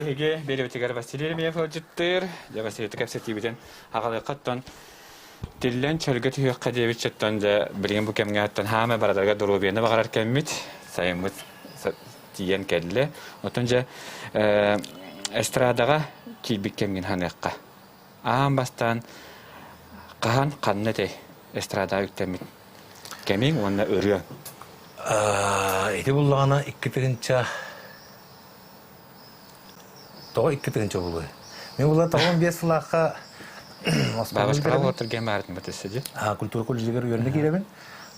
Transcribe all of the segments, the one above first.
Биһиги биэрэбитигэр Василий Еремеев ыалдьыттыыр. Дьэ, Василийты кэпсэтиибитин аҕалыаххаттан тиллэн чөлгө түһүөххэ диэбитчэттэн дьэ билигин бу кэмҥэ оттон хаама бардарга доруобуйаны баҕарар кэммит сайыммыт тиийэн кэллэ. Оттон дьэ эстрадаҕа киирбит кэмҥин ханыахха. Аан бастаан хаһан ханна этэй эстрадаҕа үктэммит кэмиҥ уонна ырыаҥ? Ити буллаҕына 2 тыһыынча Тоҕо 2 тыһыынча буолуой? Мин була 95 сылаахха Бабушкаҕа уотурген баарын бытыссы дии. Культура колледжыгар үөрэнэ киирэбин.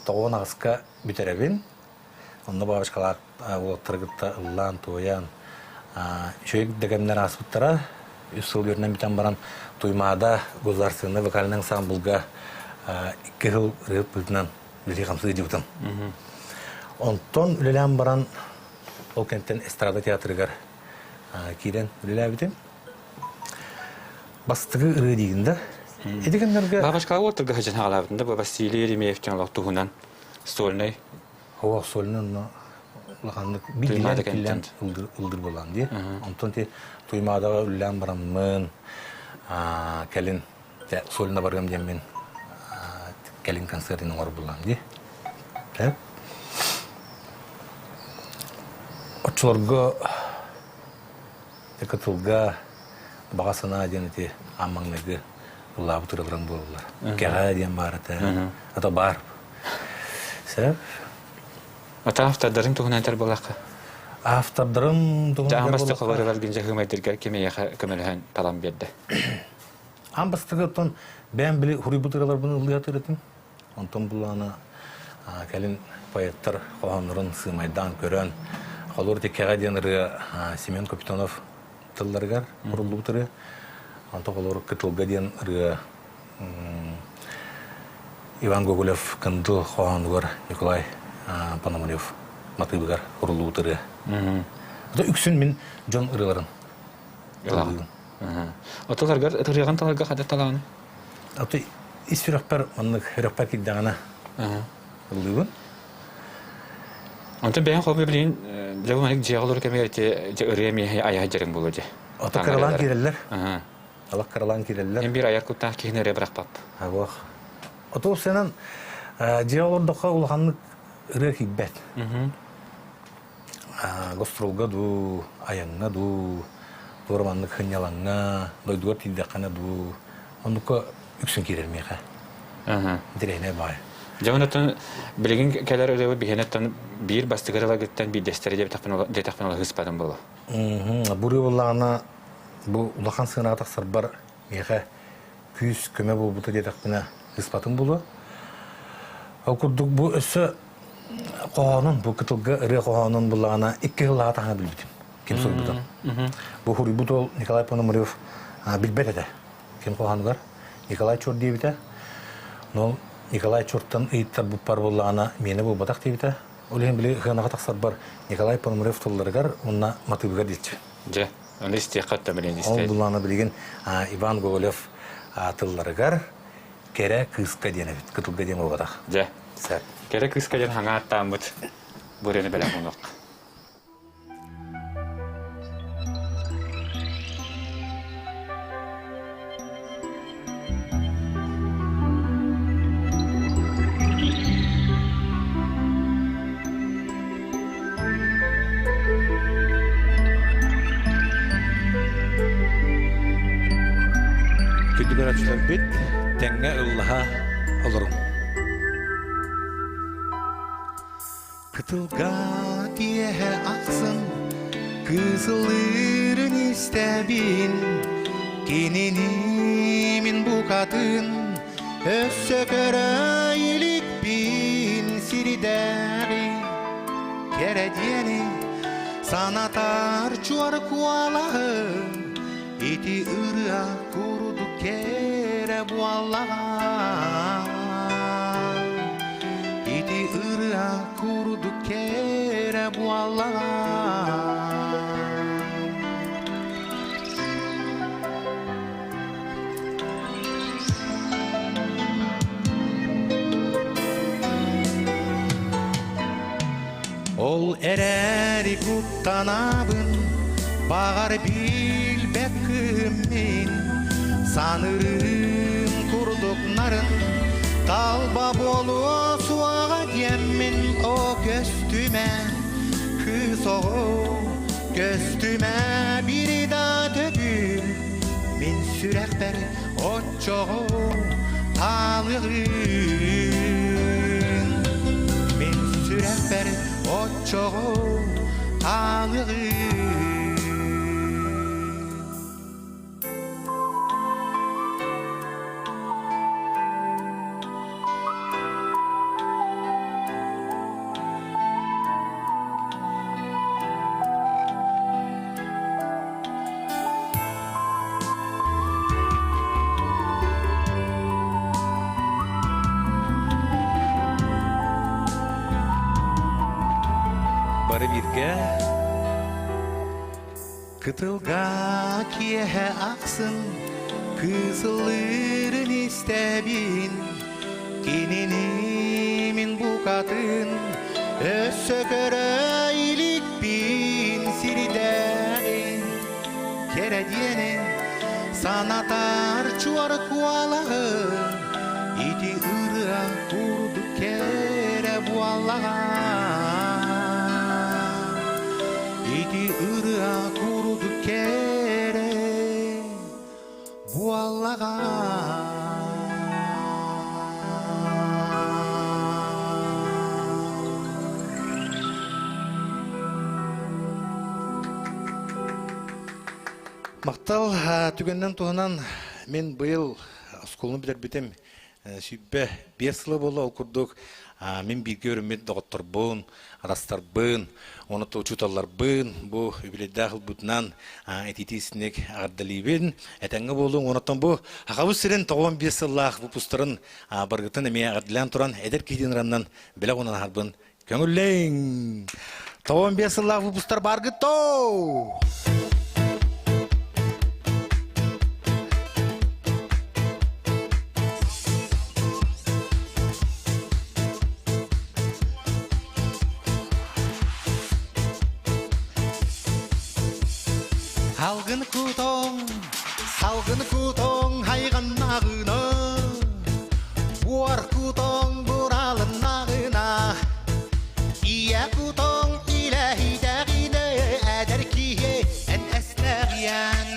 98-ка бүтэрэбин. Онно бабушкалаах уолаттары кытта ыллаан, туойан, үчүгэй да кэмнэр ааспыттара. 3 сыл үөрэнэн бүтэн баран Туймаада государственнай вокальнай ансамблга 2 сыл ырыа быһыытынан үлэлии-хамсыы сылдьыбытым. Онтон үлэлээн баран Ол кэнтэн эстрада театрыгар киирэн үлэлээбитим. Бастакы ырыа диигин да. Ити кэмнэргэ... Бабочкаҕа уотурга сылдьан хаалаабытым да, Василий Еремеев диэн олох туһунан сольнай. Оо, сольнай онно улаханнык билэн киллэн ылдыр буолан дии. Онтон ти Туймаадаҕа үллээн бараммын, кэлин сольно барыам диэммин кэлин концертын оҥорбуллам дии. Оччолорго кытылга баҕа санаа диэн ити аан маҥнайгы ыллаабыт ырыаларым буолаллар. Кэҕэ диэн баар этэ. Ата баар. Сөп. Ата автордарын туһунан этэр буоллахха? Автордарым туһунан Аан бастакы холоругар гинжа ким эйиэхэ көмөлөһөн талан биэрдэ? Аан бастакы оттон бэйэм били хуруйбут ырыаларбын ыллыы сатыыр этим. Онтон буллаҕына кэлин поэттар хоһооннорун сыымайдаан көрөн, холуур тиккэҕэ диэн ырыа Семен Капитонов тылларыгар уруллубут ырыа. Онтон холуур Кытылга диэн ырыа Иван Гоголев Кындыл хоһоонугар Николай Пономарев матыыбыгар уруллубут ырыа. Үксүн мин дьон ырыаларын ыллыыбын. Отуларгар ырыаҕын таларга хадыр талааны? Аты ис сүрэхпэр маннык сүрэхпэр киирдэҕинэ ыллыыбын. Онтон бэйэҥ холбуу билигин дьэ бу маннык дьиэҕэ олорор кэмигэр ити ырыа миэхэ айаһа дьарыҥ буолуо дии. Ото кыралаан киирэллэр. Алах кыралаан киирэллэр. Эн биир айар куттаах киһини ырыа бырахпап. Абох. Ото сенан дьиэҕэ олордоххо улаханнык ырыа киирбэт. Гастролга дуу, айаҥҥа дуу, туора маннык сынньалаҥҥа, дойдугар тиийдэххинэ дуу, оннукка үксүн киирэр миэхэ. Интэриэһинэй баҕайы. Дьэ онтон билигин кэлэр ырыабыт биһиэнэттэн биир бастакы ырыаларгыттан биирдэстэрэ диэтэхпинэ ол ыһыспатым буолуо. Бу ырыа буоллаҕына бу улахан сыанаҕа тахсарбар миэхэ күүс көмө буолбута диэтэхпинэ ыспатым буолуо. Ол курдук бу өссө хоһоонун, бу кытылга ырыа хоһоонун буллаҕына 2 сыллааҕы таһына билбитим. Ким суруйбутун. Бу суруйбут уол Николай Пономарев билбэт этэ. Ким хоһоонугар Николай Чур диэбитэ. Но Николай Чуртан ыйыттарбыппар буллаҕына миэнэ буолбатах диэбитэ. Ол иһин били сыанаҕа тахсарбар Николай Пономарев тылларыгар уонна матыыбыгар диэччи. Дьэ, ону истиэххэ да билин Ол буллаҕына билигин Иван Гоголев тылларыгар Кэрэ кыыска диэн эбит, кытылга диэн буолбатах. Дьэ, Кэрэ кыыска диэн хаҥа аттааммыт бу ырыаны бэлэх уунуох. Күндү көрөөччүлэрбит, тэҥҥэ ыллаһа олоруҥ. Кытылга киэһэ ахсын кыысылыырын истэбин, кинини мин букатын өссө көрө иликпин сирдээҕи кэрэ диэни санатар чуор куолаһы ити ырыа курдук кэрэ буоллаҕа ити ырыа курдук кэрэ буоллаҕа Ол эрээри куттанабын. Баҕар билбэккин мин саныырым курдук нарын Талба буолуо суоҕа диэммин о көстүмэ Кыыс оҕо көстүмэ бири да төгүл Мин сүрэхпэр оччоҕо таалыгын Мин сүрэхпэр оччоҕо таалыгын. Бары бииргэ Кытылга киэһэ ахсын кыысыллыырын истэбин Кинини мин букатын өссө көрө иликпин сирдээҕин кэрэ диэнин санатар чуор куолаһы ити ырыа курдук кэрэ буоллаҕа ити ырыа курдук кэрэ буоллаҕа. Махтал түгэннэн туһунан мин быйыл оскуоланы бүтэрбитим сүүрбэ биэс сыла буолла. Ол курдук мин бииргэ өрүммүт доҕотторбун, арастарбын, уонна учууталларбын бу үбүлүйдээх ылбытынан итиитии синик аҕардалиибин. Этэҥҥэ буолуҥ. Онтон бу Хахабыс сирин 95 сыллаах выпустарын баргытын эмиэ аҕардалаан туран эдэр киһи ыраннан бэлэх уунан аһарбын көҥүллэҥ. 95 сыллаах выпустар баргыт тоу! Салгын кутоҥ, салгын кутоҥ хайҕаннаҕына, Буор кутоҥ буралыннаҕына, Ийэ кутоҥ илэһитэҕинэ, Эдэр киһи эн эстэҕиэн.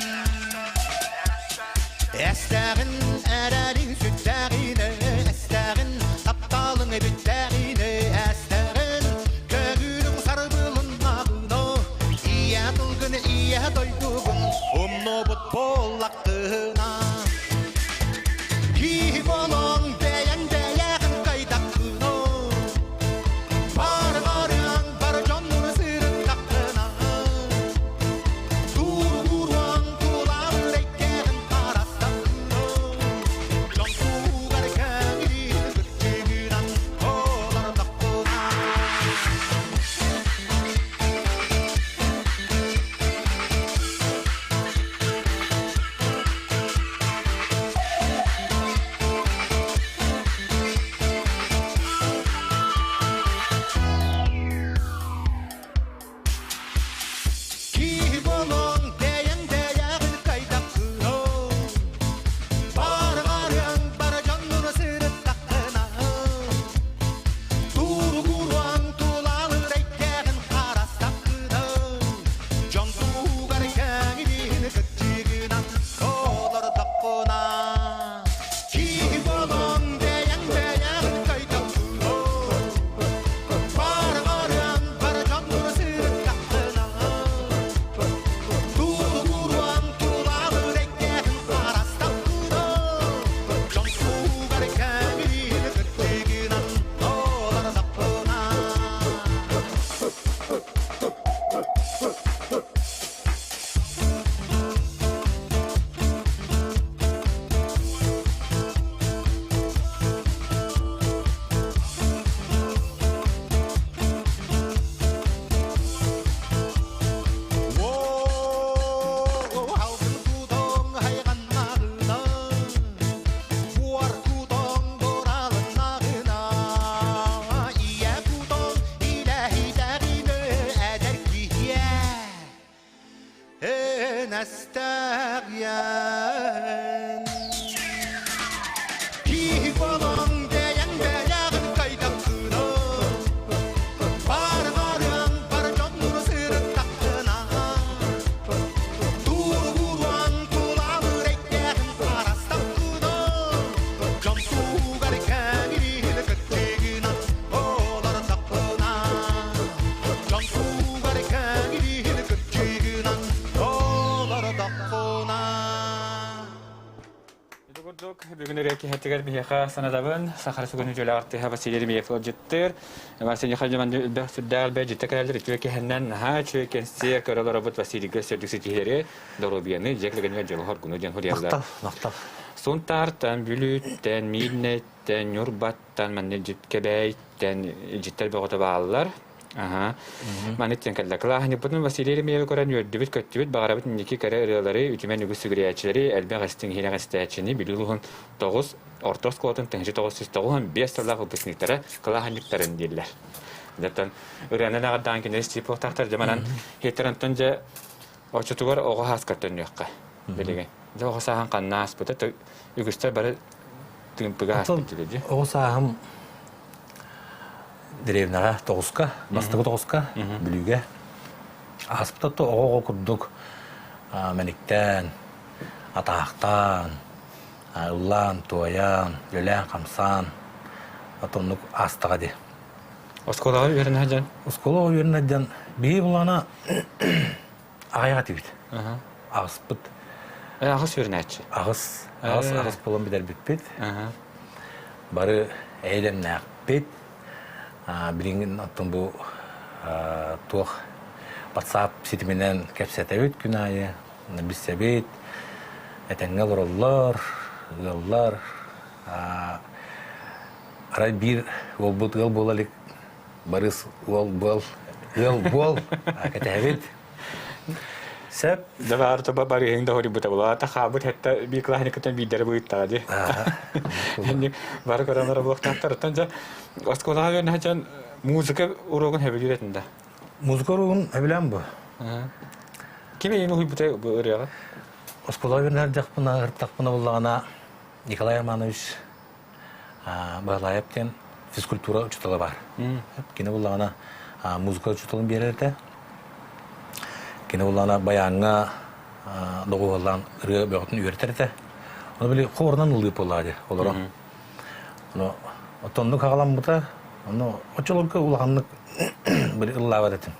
Эстэҕин эрэлиҥ сүттэҕинэ, эстэҕин тапталыҥ бүттэҕинэ, эстэҕин көҥүлүҥ сарбылыннаҕына, ийэ тылгын, ийэ дойдугун умнубут буоллаххына. Киһи буолуоҥ бэйэҥ бэйэҕин кайдаххына, бар барыаҥ бар дьоннору сырыттаххына, Тур-туруаҥ тулаабыр эйгэҕин харастаххына, дьон туһугар кэҥириир кырдьыгынан олордоххуна. Көмүстэҕиэн Киһи болон бэйэҥ бэйэҕин кайдаххына Бар-барыан бар дьоннору сырыттаххына Туругуруан тулалыр эйгэҕин харастаххына Дьон туһугар кэҥириһин кыччыгынан олордоххуна Дьон туһугар кэҥириһин кыччыгынан олордоххуна Ити курдук, бүгүн ырыа киһитигэр биһиэхэ санатабын. Саха Республикатын үтүөлээх артыыһа Василий Еремеев ыалдьыттыыр. Василий Михайлович элбэх сүрдээх элбэх дьиттэ кэлэллэр үтүө киһинэн наһаа үчүгэй кэнсиэр көрө олоробут Василийга сөрдүк ситиһиилэри, доруобуйаны, дьиэ кэргэнигэр дьолу-соргуну диэн суруйаллар. Махтал, махтал. Сунтаартан, Бүлүүттэн, Миирнэйтэн, Ньурбаттан, манна Кэбээйиттэн илдьиттэр бөҕөтө бааллар. Аха. Маннык диэн кэллэ. Кылааһынньыкпытын Василий Еремеевы көрөн үөрдүбүт-көттүбүт, баҕарабыт инники кэрэ ырыалары, үтүмэн үгүс сүгүрүйээччилэри, элбэх истиҥ иһирэх истээччини Бүлүү улууһун 9 орто оскуолатын 1995 сыллаах выпускниктара кылааһынньыктарын дииллэр. Дьэ, ырыанан эҕэрдээн кинилэр Степовтаахтар дьэ манан хиттэр онтон дьэ оччотугар оҕо сааскар төннүөххэ билигин. Дьэ оҕо сааһын ханна ааспыта үгүстэр бары тыымпыга ааспыт дии. Оҕо сааһым Дэриэбинэҕэ тоҕуска, бастакы тоҕуска, Бүлүүгэ. Ааспыта то оҕо-оҕо курдук мэниктээн, атаахтаан, ыллаан, туойан, үлэлээн-хамсаан, отоннук аастаҕа дии. Оскуолаҕа үөрэнэ сылдьан? Оскуолаҕа үөрэнэ сылдьан биһиги былаана аҕыйах этибит. Аҕыспыт. Аҕыс үөрэнээччи. Аҕыс, аҕыс, аҕыс буолан бүтэрбиппит. Бары эйэлэмнээхпит. Билигин оттон бу туох WhatsApp ситиминэн кэпсэтэбит күн аайы, билсэбит, этэҥҥэ олороллор, ыаллар. Арай биир уолбут ыал буола илик Барыс уол буол, ыал буол, кэтэһэбит. Сөп. Дьэ баар тобо барыһыҥ да хоруйбута буолла. Хаабыт хэтта биир классникаттан биирдэрэ быыттаҕа дии. Бары көрөн буолуохтаахтар. Дьэ оскуолаҕа үөрэнэ сылдьан музыка уруогун сөбүлүүр этин да? Музыка уруогун сөбүлээн бу. Ким эйиин уһуйбута бу ырыаҕа? Оскуолаҕа үөрэнэ сылдьахпына, ырыттахпына буллаҕына Николай Романович Баһылаайап диэн физкультура учуутала баар. Кини буллаҕына музыка учууталын биэрэр этэ. Кини буллаҕына баяҥҥа доҕуһуоллаан ырыа бөҕөтүн үөрэтэр этэ. Ону били хорунан ыллыыр буоллаҕа дии олорон. Ону отоннук хаҕаламмыта, ону оччолорго улаханнык били ыллаабат этим.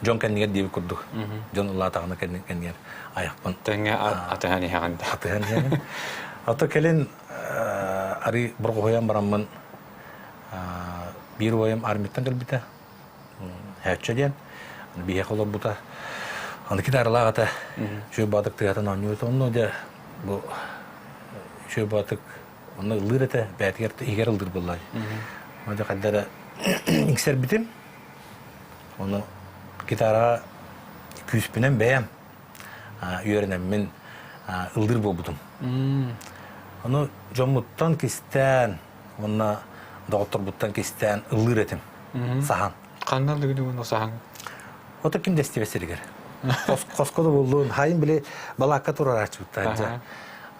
Дьон кэннигэр диэбит курдук. Дьон ыллаатаҕына кэннигэр айахпын. Тэҥҥэ атыһан иһэҕин. Атыһан иһэҕин. Ото кэлин арыы бурҕуһуйан бараммын биир уойум армияттан кэлбитэ. Һээччэ диэн. Биһиэхэ олорбута. Аны гитаралаах этэ. Үчүгэй баатык тыатан оонньуур этэ. Онно дьэ бу үчүгэй баатык онно ыллыыр этэ. Бэйэтигэр иһигэр ыллыыр буоллаа. Онно дьэ хайда эрэ иҥсэрбитим. Ону гитараҕа күүспүнэн бэйэм үөрэнэммин ыллыыр буолбутум. Ону дьоммуттан кистээн уонна доҕотторбуттан кистээн ыллыыр этим саһан. Ханна ыллыгын уонна саһан? Ото ким да истибэт сиригэр. Хоско да буллун, хайын били балаакка турарааччыбыттар.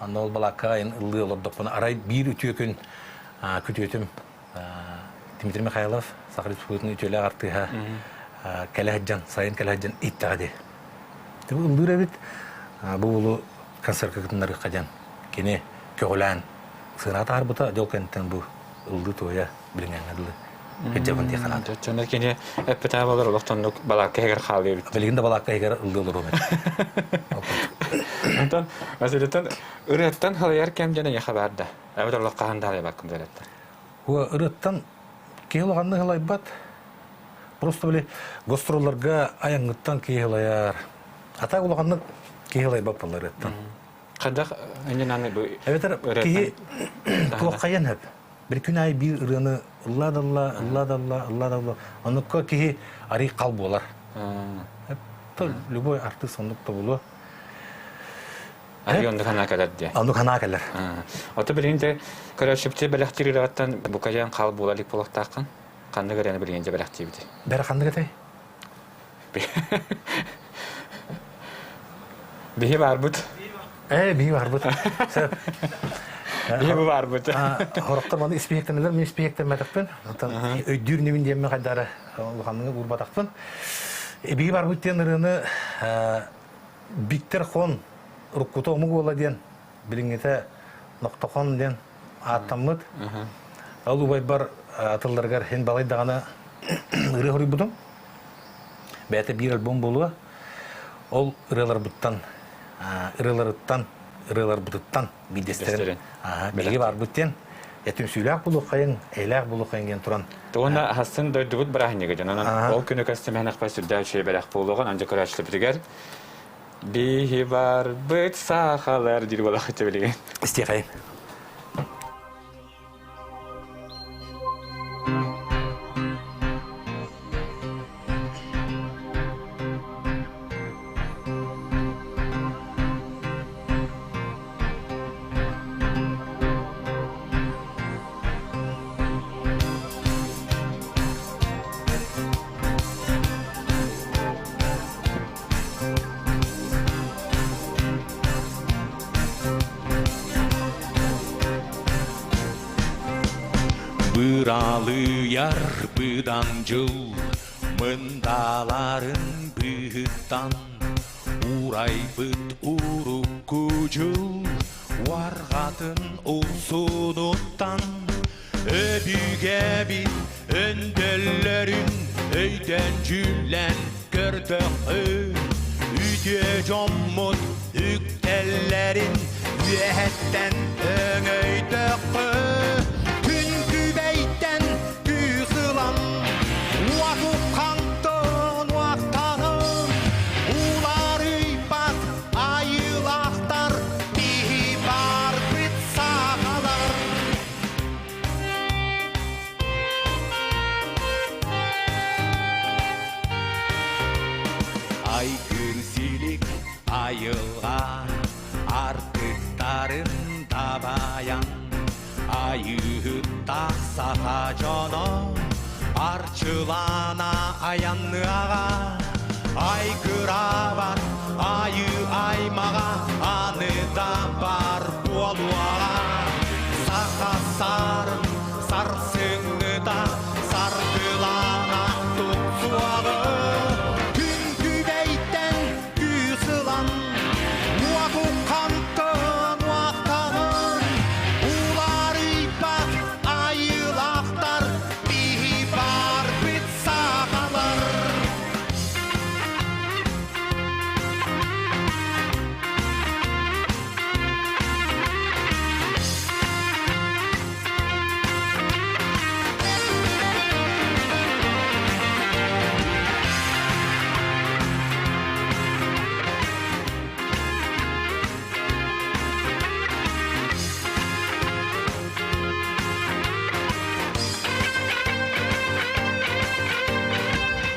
Онно ол балааккаҕа ыллыы олордохпуна арай биир үтүө күн күтүөтүм Дмитрий Михайлов, Саха Республикатын үтүөлээх артыыһа кэлэ сылдьан, сайын кэлэ сылдьан ииттэҕэ дии. Ыллыыр эбит, бу улу концертка кытыннарыахха диэн кини көҕүлээн сыанаҕа таһаарбыта, дьол кэнниттэн бу ыллыы-туойа билиҥҥээҥҥэ дылы кырдьабын дии санаатым. Оччоно кини эппитэ буолар олох тоннук балаакка иһигэр хаалыы эбит. Билигин да балаакка иһигэр ыллыы олоруом этэ. Онтон Василитан ырыаттан халыйар кэм диэн эйиэхэ баар да? Эбэтэр олох хаһан да халыйбаккын да ырыаттан? Ырыаттан киһи улаханнык ылайбат. Просто били гастролларга айаҥҥыттан киһи ылайар. А так улаханнык киһи ылайбат буолар ырыаттан. Хайдах иннин бу Эбэтэр киһи туоххайан хөп. Бір күн аайы биир ырыаны ыллаа да ыллаа, ыллаа да ыллаа, ыллаа да ыллаа. Оннукка киһи арый хал буолар. То любой артыыс оннук да буолуо. Арый оннук санаа кэлэр диye. Оннук санаа кэлэр. Ото билигин де көрөөччүбүтү бэлэхтиир ырыаттан букайан хал буола илик буолуохтааххын. Ханнык ырыаны билигин дьэ бэлэхтиибитий? Бэрэ ханнык этэй? Биһи баарбыт. Ээ, биһи баарбыт. Сөп. Биһи бу баарбыт. Хорохтор маны испиһиэктэнэлэр, мин испиһиэктэммэтэхпин. Оттон өйдүүр ньүмүн диэммин хайдары улаханныгы уурбатахпын. Биһи барбыт диэн ырыаны Биктер Хон уруккута омук уола диэн билиҥҥитэ Нохтохон диэн ааттаммыт. Ол убайбар тылларыгар хин балай даҕаны ырыа хоруйбутум. Бэйэтэ биир альбом буолуо. Ол ырыаларбыттан ырыаларыттан ырыаларбытыттан биирдэстэрин биһиги барбыт диэн түмсүүлээх булуоххайын, эйлээх булуоххайын диэн туран. Уонна хасын дойдубут бырааһынньыга дьон. Онон ол күнү көстүмэһэнэхпэ сүрдээх үчүгэй бэлэх буолуоҕун андьа көрөөччүлэрбитигэр биһи барбыт сахалар диир буолахча билигин. Истиэхэйин. Быралыйар быдан дьыл мындааларын быыһыттан Урайбыт урукку дьыл уарҕатын урсунуттан Өбүгэбит өндөллөрүн өйдөөн дьүүллээн көрдөххө Үтүө дьоммут үктэллэрин үөһэттэн өҥөйдөххө Күн күбэйтэн күүс ылан уотуххантан уохтанан уларыйбат айыылаахтар биһи барбыт сахалар. Айгыр силик айылға артыктарын табаян Айыыһыттаах саха дьоно арчылана айанныаҕа Айгыраабат айыы аймаҕа аны да бар буолуоҕа Саха саарын сарсыҥҥыта саргылана тупсуоҕа Күн күбэйтэн күүс ылан уотуххантан уохтанан уларыйбат айыылаахтар биһи барбыт сахалар.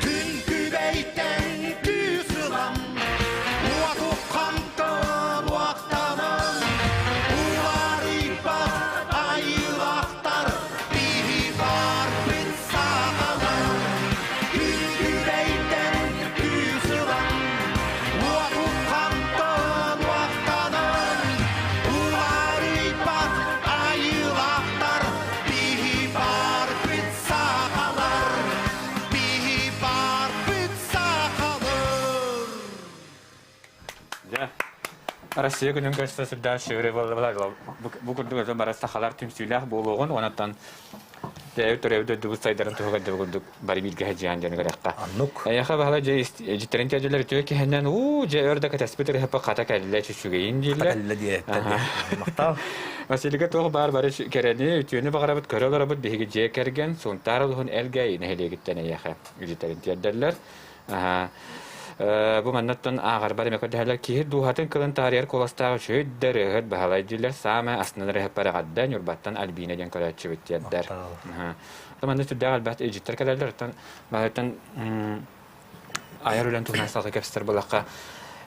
Күн күбэйтэн күүс ылан, уотуххантан уохтанан, уларыйбат айыылаахтар биһи барбыт сахалар. Күн күбэйтэн күүс ылан, уотуххантан уохтанан, уларыйбат айыылаахтар биһи барбыт сахалар. Биһи барбыт сахалар. Дьэ, Россия күнүн көрсө сүрдээх шүрэ буолла бу курдук өтөн бара сахалар түмсүүлээх буолуоҕун онон Тэйэбит төрөөбүт дойдубут сайдарын туһугар да курдук бары бииргэ сылдьыһан диэн көрөххө. Оннук. Эйиэхэ баһыла дьэ дьиттэрин тиэрдэлэр үтүө киһинэн уу дьэ өр да кэтэспит ырыһаппа хата кэллэ чүчүгэйин Хата дииллэр. кэллэ диэттэр диэн. Махтал. Василийга туох баар бары кэрэни, үтүөнү баҕарабыт, көрө олоробут биһиги дьиэ кэргэн Сунтаар улуһун Элгээйи нэһилиэгиттэн эйиэхэ дьиттэрин тиэрдэллэр. Бу маннаттан ааҕарбар эмэ көрдөһөллөр киһи дууһатын кылын таарыйар куоластаах үчүгэй да ырыаһыт Баһылай дииллэр саамай астынан ырыаһыппар эҕэрдэ Ньурбаттан Альбина диэн көрөөччүбүт диэрдэр. Манна сүрдээх элбэх илдьиттэр кэлэллэр. Оттон Баһылайтан айар үлэн туһунан салгыы кэпсэтэр буоллахха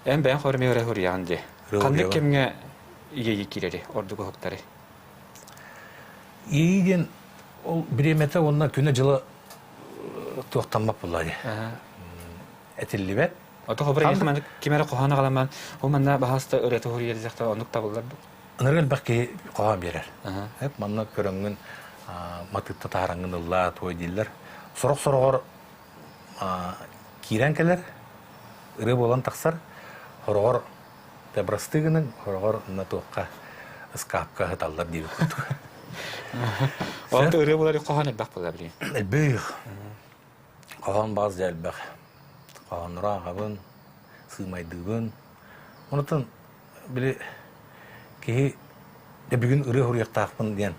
эн бэйэҥ хоруйа ырыа суруйаҕын дии. Ханнык кэмҥэ иэйии киирэри ордук уһуктары? Иэйии диэн ол бириэмэтэ уонна күнэ-дьыла туохтаммат буоллаа дии. Этиллибэт. Ото хобура маннык ким эрэ хоһоон аҕаламан, ол манна баһаста ырыата уһуруйар диэхтэ оннук табыллар бу. Ынырык элбэх киһи хоһоон биэрэр. Эп манна көрөҥҥүн матыытта таһараҥҥын ыллаа туой дииллэр. Сорох сороҕор киирэн кэлэр, ырыа буолан тахсар. Хороҕор бырастыы гыныҥ, хороҕор на туохха ыскаапка ыһыталлар диэбит курдук. Ол ырыа буолар хоһоон элбэх буолар билигин. Элбэх. Хоһоон баас дьэ элбэх. Хоһооннору ааҕабын, сыымайдыыбын. Онутун били киһи дьэ бүгүн ырыа суруйуохтаахпын диэн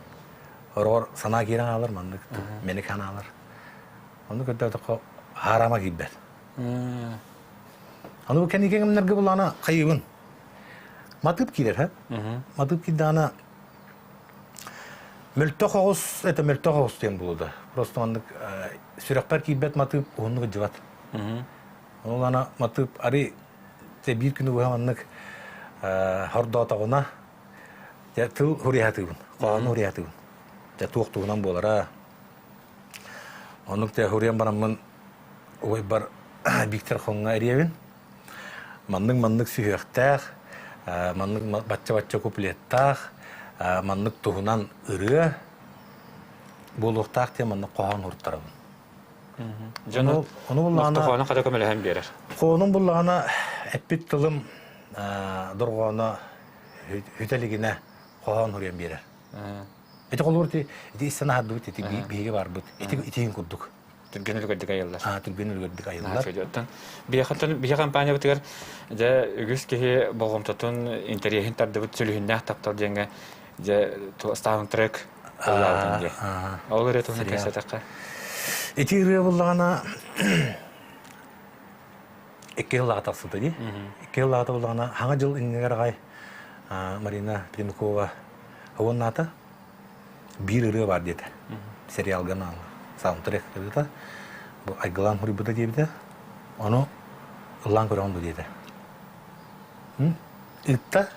хороҕор санаа киирэн хаалар маннык мэник санаалар. Ону көрдөөтөххө хаарама киирбэт. Аны бу кэнники кэмнэргэ буллаҕына хайыыбын. Матыып киирэр һэ. Матыып киирдэҕинэ мөлтөх оҕус это мөлтөх оҕус диэн буолуо Просто маннык сүрэхпэр киирбэт матыып уһуннук ыдьыбат. Ол ана матыып ари те биир күнү быһа маннык хордоотоҕуна дьэ тыл хуриһатыыбын, хоһоону хуриһатыыбын. Дьэ туох туһунан буолара. Оннук те хуриан бараммын убайбар Виктор Хоҥҥа эриэбин. Маннык-маннык сүһүөхтээх, маннык бачча-бачча куплеттаах, маннык туһунан ырыа буолуохтаах диэн маннык хоһоон уруттарабын. Дьону ону буллаҕына хоһоону хата көмөлөһөн биэрэр. Хоһоонум буллаҕына эппит тылым дорҕооно хүтэлигинэ хоһоон суруйан биэрэр. Ити холобур ити ити ис санаһардыбыт ити биһиги барбыт ити итиин курдук. Түргэн үлүгэрдик айыллар. Аа түргэн үлүгэрдик айыллар. Оттон биһиэхэ биһи компаниябытыгар дьэ үгүс киһи болҕомтотун интэриэһин тардыбыт сүлүһүннээх таптал диэҥҥэ дьэ саундтрек ыллаабытым диye. Ол ырыа туһунан кэпсэтэххэ. Ити ырыа буллаҕына икки сыллааҕы тахсыбыта дии. Икки сыллааҕыта буллаҕына хаҥа дьыл иннигэр аҕай Марина Примакова уоннаата биир ырыа баар диэтэ. Сериалга саундтрек ырыата. Бу Айгылаан хуруйбута диэбитэ. Ону ыллаан көрөҕүн бу диэтэ. Ыытта.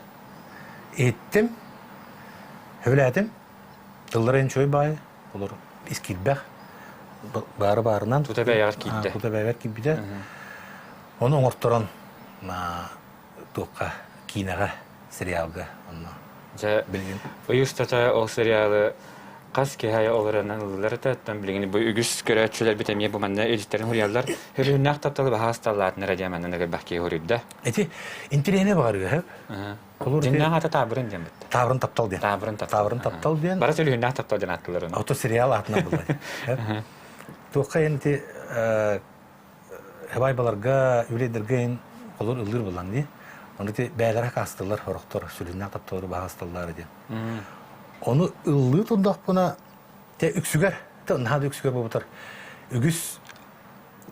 Иһиттим. Сөбүлээтим. Тыллара үчүгэй баайы. Олор ис киирбэх. Баары баарынан. Тута бэйэҕэр киирдэ. Тута бэйэҕэр киирбитэ. Ону оҥорторон туохха киинэҕэ сериалга онно Дьэ, билигин ый устата ол сериалы хас киһи айа олоронан ыллылар этэ, оттон билигин бу үгүс көрөөччүлэрбит эмиэ бу манна иликтэрин суруйаллар. Хөрүһүннээх тапталы баһаас таллаатынара диэн манна элбэх киһи суруйда. Ити интэриэһинэй баҕарыа Дьиннээх ата таабырын диэн бытта. Таабырын таптал диэн. Таабырын таптал. Таабырын таптал диэн. Бары сүлүһүннээх таптал диэн ааттылар Ото сериал аатынан булла. Туохха ити Хабайбаларга, үлэйдэргэ ин олор ыллыыр булан дии. Ону ити бэйэлэрэ хаастылар, сорохтор сүрүннээх тапталлары баһаасталлар диэн. Ону ыллыы турдахпына, те үксүгэр, те наһаа да үксүгэр буолбутар, үгүс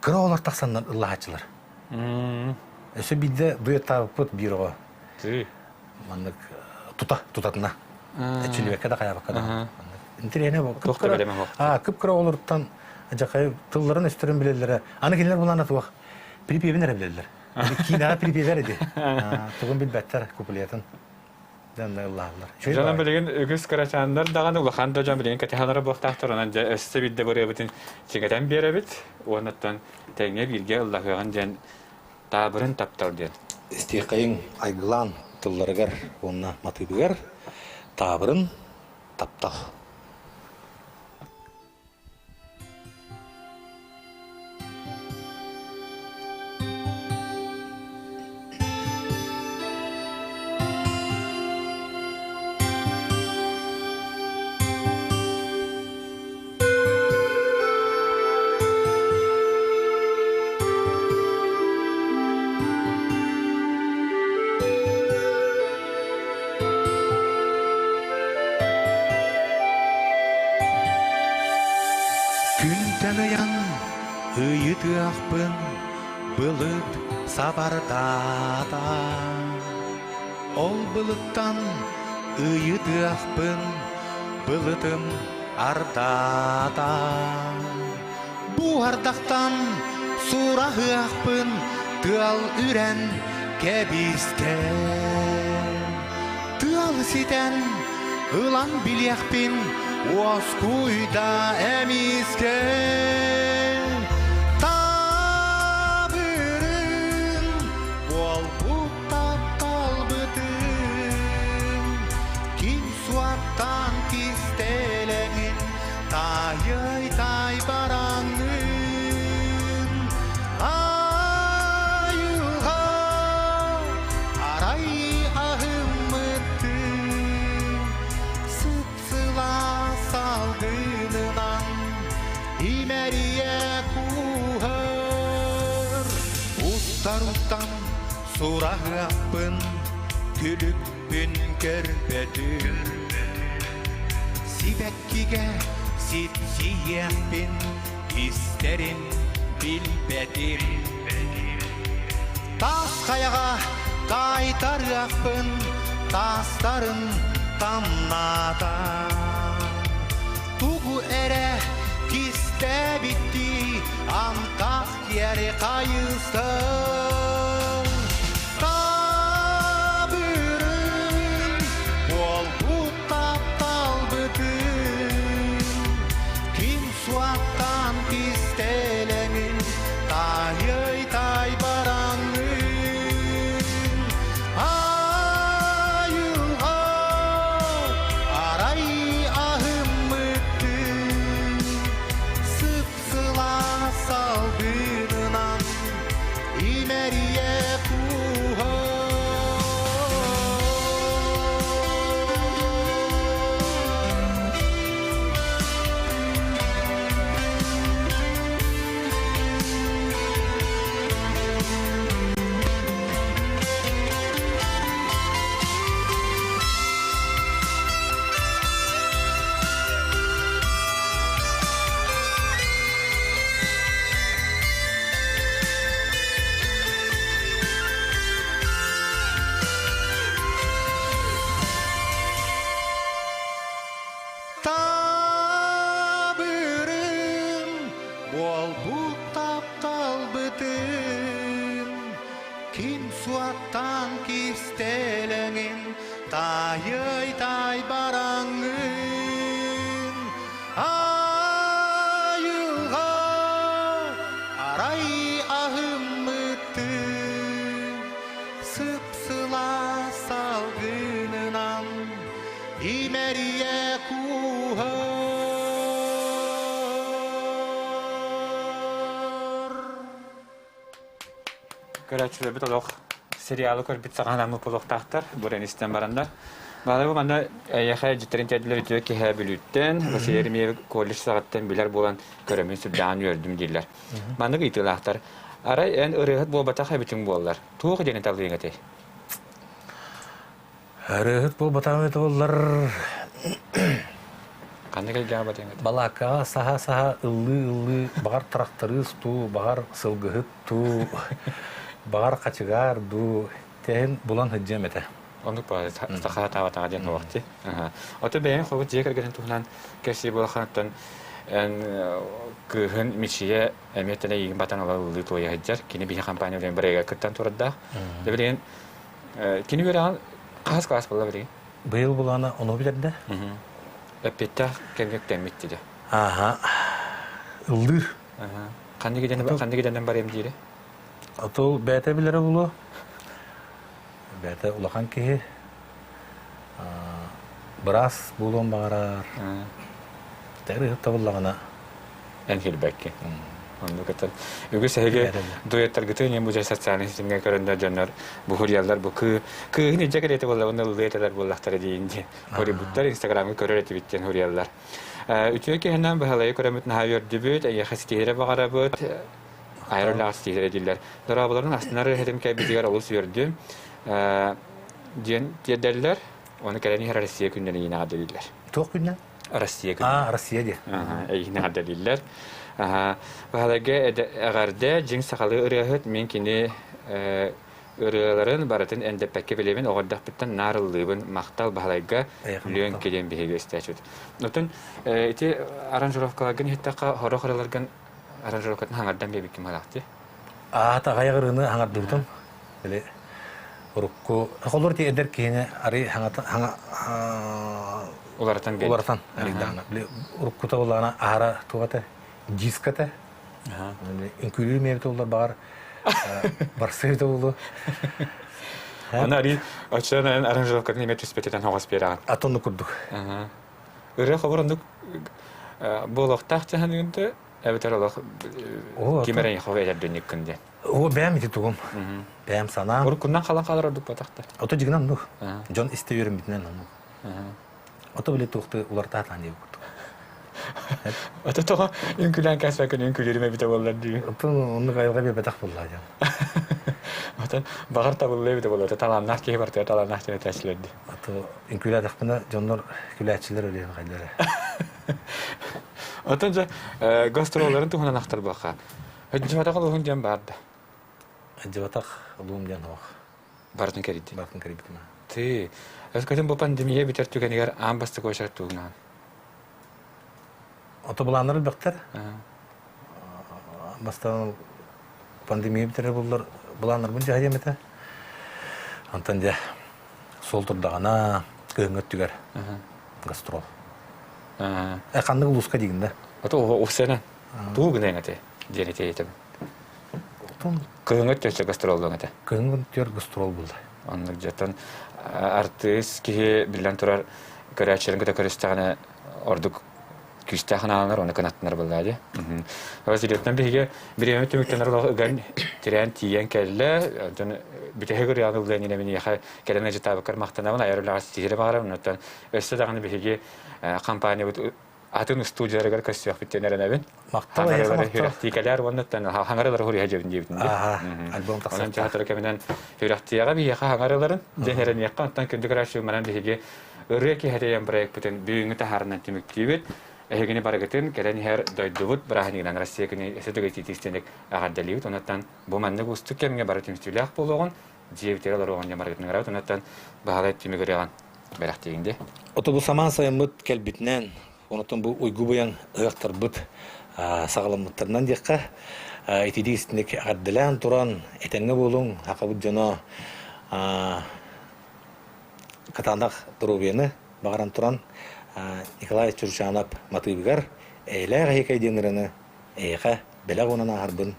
кыра оҕолор тахсаннар ыллаһааччылар. Өссө биирдэ дуэттаабыппыт биир оҕо. Маннык тута, тутатына. Эчилибэккэ да хайаабакка да. Интэриэһинэй бу. Кып-кыра оҕолоруттан дьахай тылларын-өстөрүн билэллэрэ. Аны кинилэр булаана туох припевин эрэ билэллэр. Киинэҕэ припевер иди. Тугун билбэттэр куплетын. Дьонно ыллааллар. Дьонум билигин үгүс кырачааннар даҕаны улахан да дьон билигин кэтэһэлэрэ буолуохтаахтар. Онон дьэ өссө биирдэ бырыабытын чиҥэтэн биэрэбит. Уоннаттан тэҥҥэ бииргэ ыллаһыаҕын диэн таабырын таптал диэн. Истиэхэйиҥ айгылаан тылларыгар уонна матыыбыгар таабырын таптал. Күнтэн ыйан ыйытыахпын былыт сабардаата. Ол былыттан ыйытыахпын былытым ардаата. Бу ардахтан сураһыахпын тыал үрэн кэбистэ. Тыал ситэн ылан билиэхпин уоскуйда эмискэ. Табырын. Сураһыахпын күлүкпүн көрбөтүм Сибэккигэ сипсийиэхпин истэрин билбэтим Таас хайаҕа таайтарыахпын таастарын тамнаата Тугу эрэ кистээбиттии антах киэри хайыстым Таабырын буолбут тапталбытын Ким суаттаан кистэлэҥин таайый тай бараҥҥын Айылҕа арай аһыммыттыы Сып-сылаас салгынынан имэрийэ кууһар. Табырым буолбут тапталбытын ким суаттаан кистэлэҥин таайый тай бараҥҥын Айылҕа арай аһыммыттыы сып-сылаас салгынынан имэрийэ кууһар. Көрөөччүлэрбит олох сериалы көрбүт саҕаламмыт буолуохтаахтар, буран истэн бараннар. Баалай бу манна эйиэхэ дьиттэрин тиэрдилэр үтүө киһи Бүлүүттэн, Василий Еремеев колледж саҕаттан билэр буолан көрөммүн сүрдээҕин үөрдүм дииллэр. Маннык ыйытыылаахтар. Арай эн ырыаһыт буолбатах эбитиҥ буоллар, туох диэни талыаҥ этэй? Ырыаһыт буолбатаҕым этэ буоллар Ханнык эйгэҕэ батыаҥ этэй? Балааккаҕа саһа-саһа ыллыы-ыллыы, баҕар тракторист дуу, баҕар сылгыһыт дуу, баҕар хачыгаар дуу, тэһин булан сылдьыам этэ. Оннук баҕайы саха таабатаҕа диэн туох дии. Ото бэйэҥ холбут дьиэ кэргэнин туһунан кэпсии буолаххыныттан эн кыыһын Мичийэ эмиэ тэнэ эйигин батан ыла ыллыы туойа сылдьар. Кини биһи компания билигин бырайыга кыттан турардаах. Дьэ билигин кини үөрэҕин хаһыс класс буолла билигин? Быйыл булаана ону билэрдэ. Эппиэттээх кэмҥэ үктэммит диде. Ааха. Ыллыыр. Ханнык идэнэн ханнык идэнэн барыам диирэ? Отол бэйэтэ билэрэ буолуо. Бэйэтэ улахан киһи. Быраас буолуон баҕарар. Тәрі табыллаҕына эн килбэкки. Оннук этэн. Үгүс эһиги дуэттаргытын иһин бу социальнай ситимҥэ көрөннөр дьоннор бу хуруйаллар бу кыы кыыһын илдьэ кэлиэтэ буолла ыллыы этэлэр буоллахтара диин диэн хоруйбуттар инстаграмҥа көрөр этибит диэн хуруйаллар. Үтүө киһинэн быһалайы көрөмүт наһаа үөрдүбүт, эйиэхэ ситиһире баҕарабыт, айар үлэҕэ ситиһире дииллэр. Дорооболорун астынар ыһытым кэлбитигэр олус үөрдүм диэн тиэрдэллэр. Оны кэлэн иһэр Россия күннэрин иинэҕэ эҕэрдэлииллэр. Туох күннэ? Россия күнэ. А, Россия диэ. Эйигин эҕэрдэлииллэр. Баһылайга эҕэрдэ дьиҥ сахалыы ырыаһыт мин кини ырыаларын барытын эндэппэккэ билэбин оҕо эрдэхпиттэн наар ыллыыбын махтал Баһылайга Лүөн килиэн биһиги истээччибит. Оттон ити аранжировкаларгын иһиттэххэ хорох ырыаларгын аранжировкатын хаҥардан биэбиккин баһылаахтыы. Аата аҕайах ырыаны хаҥардыбытым. Били урукку холор ти эдэр киһини арый хаҥа уларытан уларытан арыйдаана. Били уруккута буллаҕына аһара туох этэ диск этэ. Үҥкүүлүүр миэбит оллар баҕар барсыы буолуо. Аны арый оччонон аранжировкатын эмиэ түспэтитэн хоҕос биэрэҕин. Атын курдук. Ырыа хобор оннук буолуохтаах дьаһаныгын эбэтэр олох ким эрэ хобо эдэрдинниккин диэн. О, бэйэм ити тугум. Бэйэм санаам. Уруккунан халан хаалар ордук батахта. Ото дьигинэн оннук. Дьон истэ үөрэммитинэн оннук. Ото били туохты улартаатаан диэбит курдук. Ото тоҕо үҥкүлээн кээспэккин үҥкүлүүрүм эбитэ буоллар дии. Оттон оннук айылҕа биэрбэтэх буоллаа дьон. Отон баҕар табыллыа эбитэ буолуо. Талааннаах киһи барытыгар талааннаах диэн этээччилэр дии. Ато үҥкүүлээтэхпинэ дьоннор күлээччилэр өлүөн хайдара. Отон дьэ гастролларын туһунан ахтарбахха. Дьыбатах улуһун диэн баар да. Дьыбатах улуум диэн суох. Барытын кэрийдин. Барытын кэрийбитим. Ты. Өскөтүн бу пандемия бүтэр түгэнигэр аан бастакы очерт тугунаан. Ото былааннар элбэхтэр. Бастаан пандемия бүтэрэр буллар былааннарбын дьаһайыам этэ. Онтон дьэ суол турдаҕына кыһыҥҥы өттүгэр гастрол. Э ханнык улууска диигин да? Ото уһсена туу гынан эте диэн этэ Кыһыҥҥы өттүгэр гастроллуоҥ этэ. Кыһыҥҥы өттүгэр гастрол булла. Оннук дьэ артыыс киһи биллэн турар көрөөччүлэрин кытта көрүстэҕинэ ордук күүстээх анааланар уонна кынаттанар буоллаа дии. Васильевтан биһиги бириэмэ түмүктэнэр олох ыган тирээн тиийэн кэллэ. Онтон бүтэһик ырыаны ыллыан иннинэ миниэхэ кэлэн ыдьытаабыккар махтанабын, айар үлэҕэ ситиһири баҕарабын. Оттон өссө даҕаны биһиги компаниябыт атын студияларыгар көрсүөхпүт диэн эрэнэбин. Махтал эһиэхэ махтал. Сүрэхтии кэлээр уоннаттан хаҥарылары хуруйа дьэбин диэбитин дии. Альбом тахсар. Онон театр кэминэн сүрэхтиэҕэ биһиэхэ хаҥарыларын дьэн эрэниэххэ онтон күндү көрөөччү манан биһиги ырыа киһэтийэн проекпытын бүгүҥҥү таһаарынан түмүктүүбүт. Эһигини барыгытын кэлэн иһэр дойдубут бырааһынньыгынан Россия күнү өссө төгүл эҕэрдэлиибит. Онуттан бу маннык уустук кэмҥэ бары түмсүүлээх буолуоҕун, дьиэбитигэр олоруоҕун диэн барыгытын ыҥырабыт. Онуттан баһылай түмүк ырыаҕын бэлэхтиигин дии. Ото бу самаан сайыммыт кэлбитинэн, онтон бу уйгу быйаҥ ыһыахтарбыт саҕаламмыттарынан диэххэ, итидии истиник эҕэрдэлээн туран, этэҥҥэ буолуҥ, сахабыт дьоно кытаанах доруобуйаны баҕаран туран, Николай Чурчанов матыыбыгар эйэлээх эһиэкэй диэн ырыаны эйиэхэ бэлэх уунан ааһарбын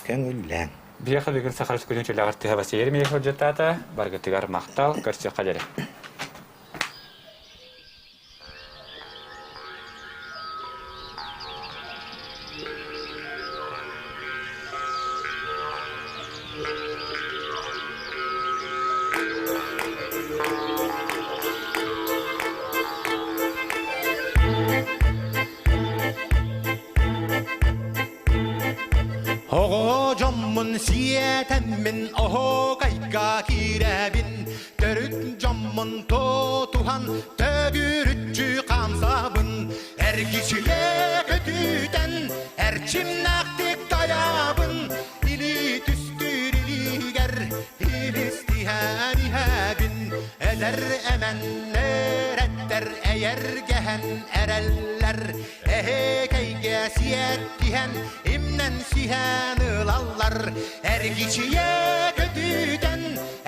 көҥүллээҥ. Биһиэхэ бүгүн Саха Республикатын түлэҕэр тыһа Василий Еремеев ыалдьыттаата. Баргытыгар махтал, көрсүөххэ диэри. Оҕо дьоммун сиэтэммин оһуокайга киирэбин Төрүт дьоммун тутуһан төгүрүччү хаамсабын Эргичийэ көтүтэн эрчимнээхтик тайабын Илии түстүүр илиигэр илистиһэн иһэбин Эдэр эмэннэр эттэр эйэргэһэн эрэллэр Эһэкэйгэ сиэттиһэн имнэн сиһэн ылаллар Эргичийэ көтүтэн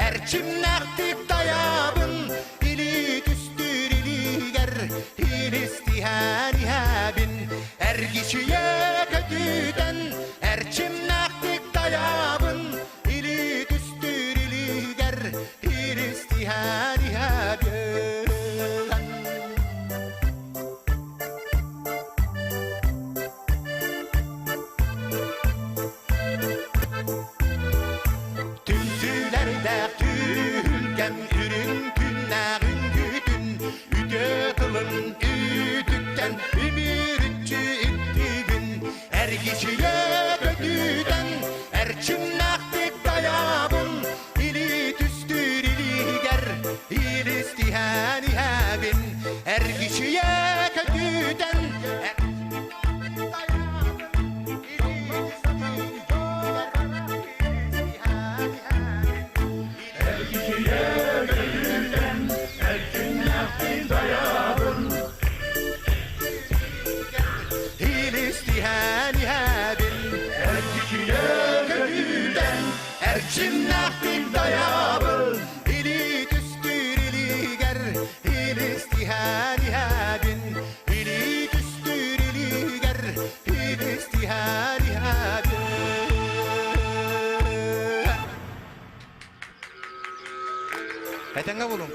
эрчимнээхтик тайабын Илии түстүүр илиигэр илистиһэн иһэбин Эргичийэ көтүтэн эрчимнээхтик тайабын Илии түстүүр илиигэр илистиһэн иһэбин Түмсүүлэрдээх түһүлгэм үрүҥ күннээх үҥкүүтүн үтүө тылын үтүктэн үмүрүччү иттибин эргичийэ көтүтэн эрчимнээхтик тайабын илии түстүүр илиигэр илистиһэн иһэбин эргичийэ көтүтэн Эрчимнээхтик дайабын, илии түстүүр илиигэр, илистиһэн иһэбин, илии түстүүр илиигэр, илистиһэн иһэбин. Этэҥҥэ булуҥ.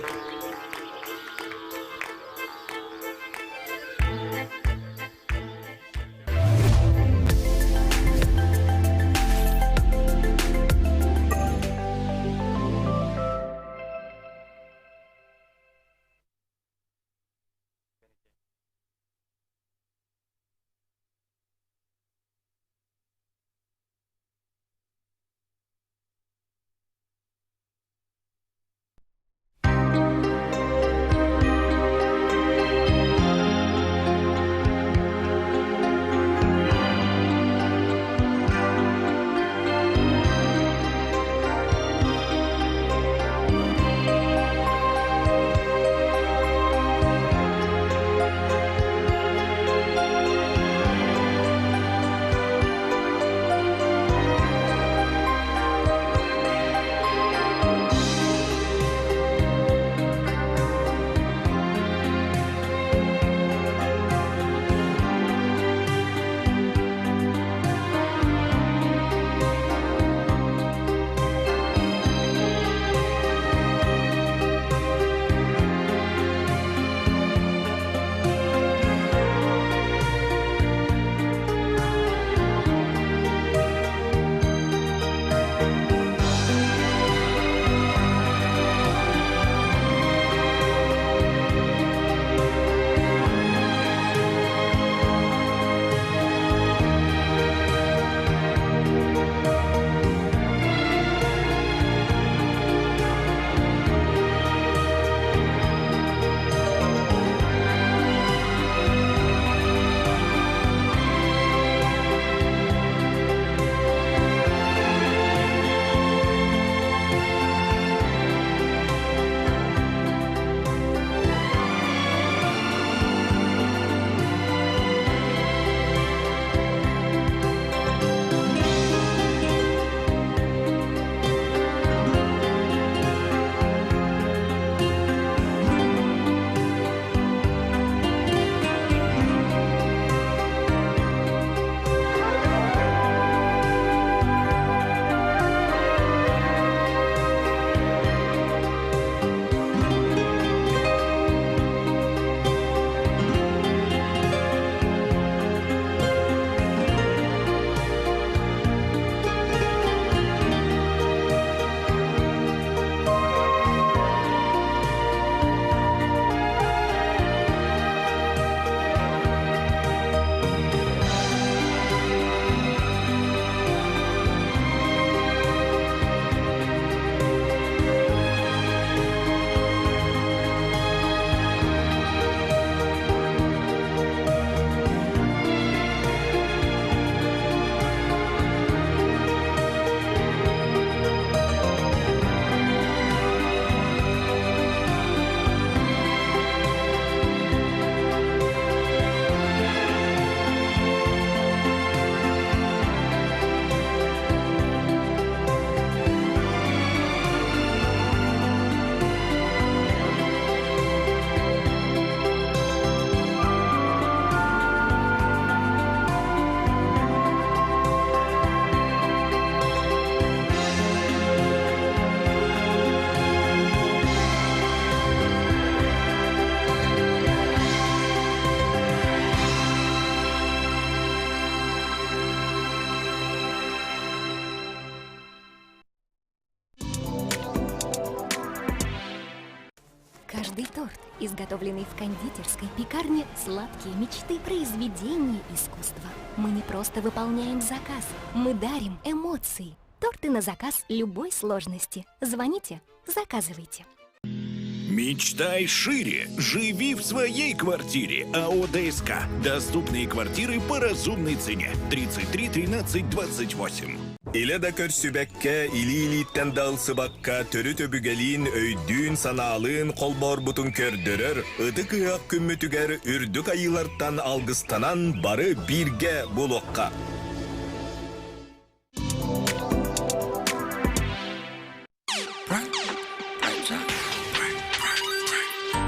Каждый торт, изготовленный в кондитерской пекарне «Сладкие мечты» произведение искусства. Мы не просто выполняем заказ, мы дарим эмоции. Торты на заказ любой сложности. Звоните, заказывайте. Мечтай шире. Живи в своей квартире. АО ДСК. Доступные квартиры по разумной цене. 33 13 28. Илэ да көрсүбэккэ, илии-илииттэн да ылсыбакка төрүт өбүгэлиин өйдүүн-санаалыын холбоорбутун көрдөрөр ытык ыһыах күммүтүгэр үрдүк айыылартан алгыстанан бары бииргэ буолуохха.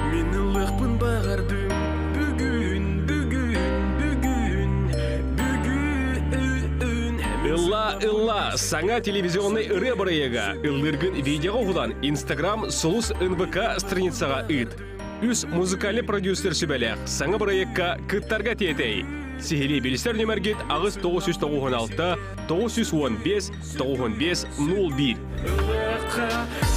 Мин ыллыахпын баҕардым бүгүн, бүгүн, бүгүн, бүгүн. Ылла, ылла, саҥа телевизионный ырыа бырайыага ыллыыргын видеоҕа уһулан Инстаграм Сулус НВК страницаҕа ыыт. Үс музыкальный продюсер сүбэлээх саҥа бырайыакка кыттарга тиэтэй. Сиһилии билсэр нүмергит 8996 915 95 01. Ыллыахха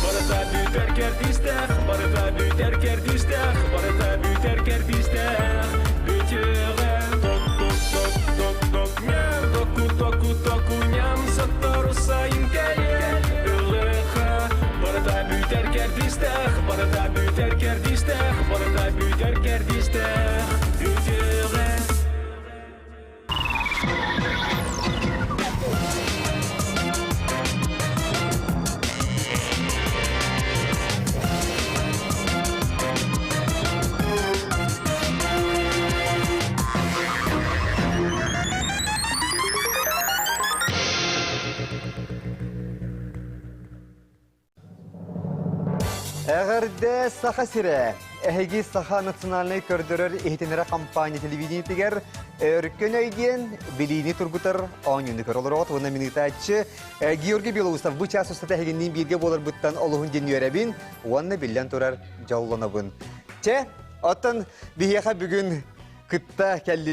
барыта бүтэр кэрдиистээх, барыта бүтэр кэрдиистээх, барыта бүтэр кэрдиистээх. Бүтүөҕэ ток ток ток ток ток ням току току току ням сотору сайын кэлиэ. Ыллыахха барыта бүтэр кэрдиистээх, барыта бүтэр кэрдиистээх, барыта бүтэр кэрдиистээх. Бүтүөҕэ. Эҕэрдэ Саха сирэ! Эһиги Саха национальнай көрдөрөр иһитиннэрэр компания телевидениетигэр Өркөн өй диэн билиини тургутар оонньууну көрө олороҕут уонна мин ыытааччы Георгий Белоусов бу чаас устата эһигинниин бииргэ буоларбыттан олуһун диэн үөрэбин уонна биллэн турар дьоллонобун. Чэ, оттон биһиэхэ бүгүн кытта кэллилэр.